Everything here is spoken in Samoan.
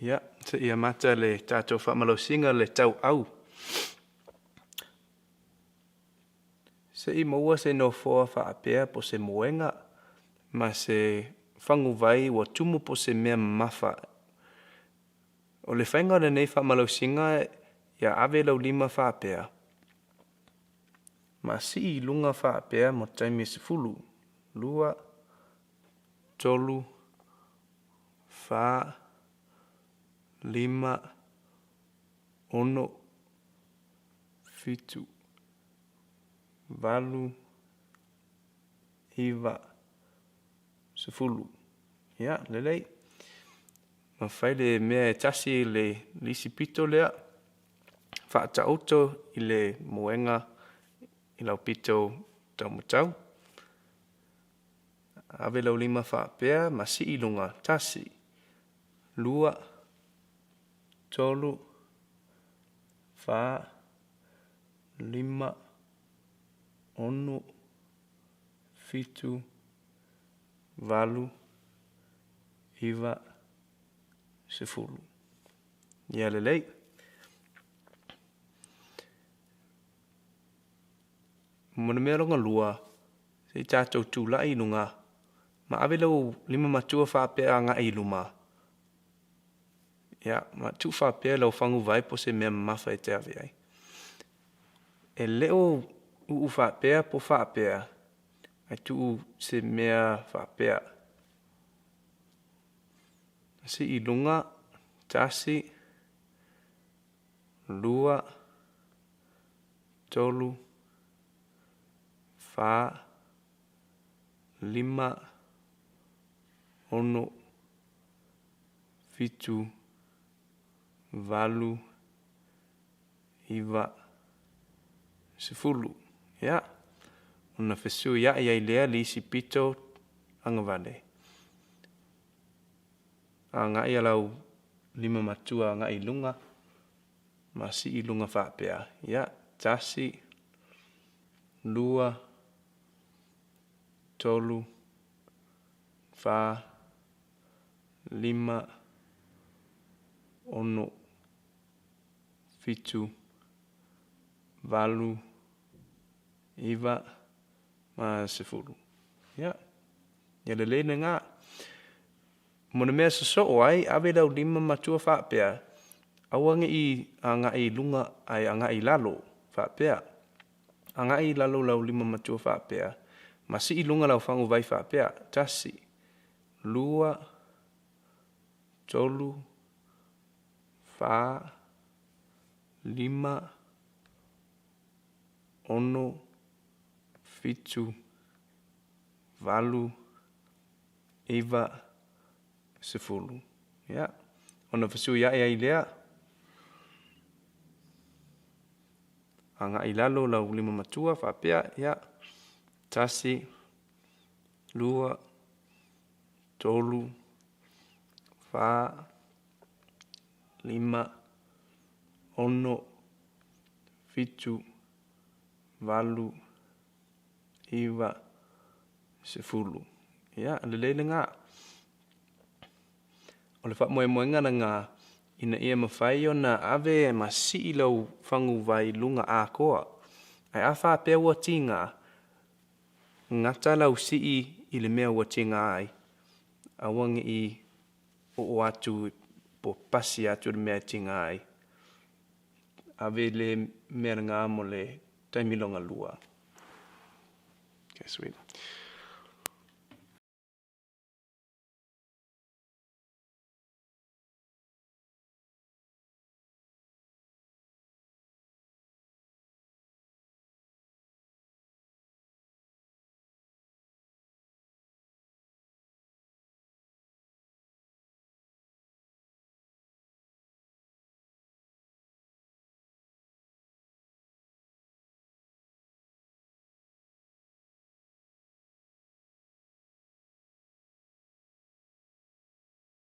Ia, seia amata le tatou faamalosiga le tauau. Se i maua se nofoa faapea po o se moega ma se faguvai ua tumu po o se mea mamafa. O le faiga o lenei faamalosiga, ia ave lau lima faapea ma sii i luga faapea mo taimi e 10, 2, 3, 4, 5, 6, 7, 8, 9, 10. Ia, lelei. Ma fai le mea e tasi i le isi pito lea, faataoto i le moega i lau pito taumatau. Ave lau lima faapea ma sii i luga, 1, 2, 3, 4, 5, 6, 7, 8, 9, 10. Ia lelei. Mo le mea lona lua, se i tatou tulai i luga ma ave lau lima matua faapea agai i luma. Ia, ma tuu faapea lau faguvai po o se mea mamafa e te ave ai. E le o uu faapea po o faapea, ae tuu se mea faapea. Sii i luga, 1, 2, 3, 4, 5, 6, 7, 8, 9, 10. Ia, ona fesuiai ai lea le isi pito agavale. Agai lau lima matua agai i luga ma sii i luga faapea. Ia, 1, 2, 3, 4, 5, 6, 7, 8, 9, ma 10. Ia, ia lelei lena. Mo le mea sosoo ai, ave lau lima matua faapea, aua ne i agai i luga ae agai i lalo faapea. Agai i lalo lau lima matua faapea, ma sii i luga lau faguvai faapea, 1, 2, 3, 4, 5, 6, 7, 8, 9, 10. Ia, ona fesuiai ai lea, agai i lalo lau lima matua faapea, ia, 1, 2, 3, 4, 5, 6, 7, 8, 9, 10. Ia, lelei lena. O le faamoemoega lena, ina ia mafai ona ave ma sii lau faguvai i luga atoa. Ae a faapea ua tiga, gata lau sii i le mea ua tiga ai, aua ne i oo atu po o pasi atu i le mea e tiga ai. Ave le mea lena mo le taimi lona lua. Okay, sweet.